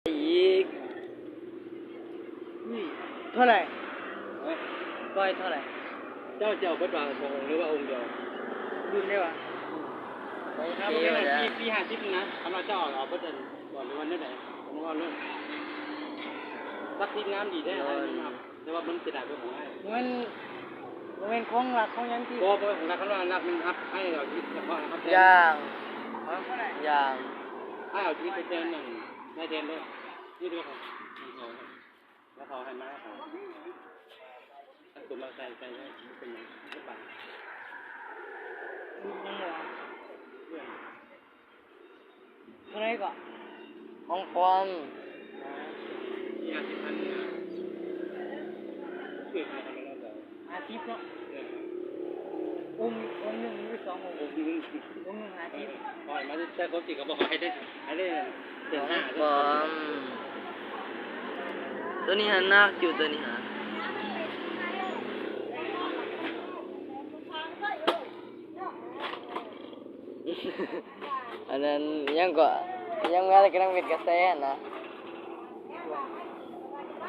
ອີກ ເທົ່າໃດ? ເທົ່າໃດ? ເຈົ້າຈະເອົາເບິດວ່າສອງອົງ ຫຼືວ່າອົງດຽວ? ລຸ້ນໄດ້ຫວາ? ໂອເຄ ວ່າຊັ້ນ ສີ່ ສີ່ຫ້າສິບນະ. ຄັນວ່າເຈົ້າເອົາເບິດອັນ ບໍ່ ຫຼືວ່າແນວໃດ? ເອົາເລີຍ ສັກສິບງາມດີແທ້ ໂດຍ ອ້າຍຍອມຮັບ. ແຕ່ວ່າມັນເສຍດາຍເບິ່ງຂອງອ້າຍ. ມັນ ບໍ່ແມ່ນຂອງລັກຂອງຫຍັງຕິ? ບໍ່ ບໍ່ແມ່ນຂອງລັກ ຄັນວ່າລັກມັນຮັບ ອ້າຍເອົາຊີວິດ ເພາະຮັບແທນ ຢ່າງ ຮະ? ຢ່າງ ອ້າຍເອົາຊີວິດໄປແທນນັ້ນ ນາຍແທນເດີ. ນີ້ເດີ ຂອງເຂົາ ແລ້ວເຂົາໃຫ້ມາ ເຂົາເອົາຕົວມາໃສ່ ໃສ່ໄວ້ ບໍ່ເປັນຫຍັງ ບໍ່ບາດ. ເທົ່າໃດເກາະ? ຂອງປອມ ຫ້າສິບພັນນີ້ນະ ຖືກມາທຳໄມເນາະ? ຫ້າສິບເນາະ. ເອີ ອົງ ອົງໜຶ່ງ ຫຼືສອງອົງ? ອົງໜຶ່ງ ອົງໜຶ່ງຫ້າສິບ. ເອີ ປອຍມາແຕ່ຄວາມຈິງກໍບໍ່ໃຫ້ໄດ້ ໃຫ້ໄດ້ແສນຫ້າ. ຂອງປອມ ໂຕນີ້ຫັ້ນໜັກຢູ່ ໂຕນີ້ຫັ້ນ. ອັນນັ້ນຫຍັງເກາະ ຫຍັງວ່າກຳລັງເປັນກະແສຫັ້ນນະ.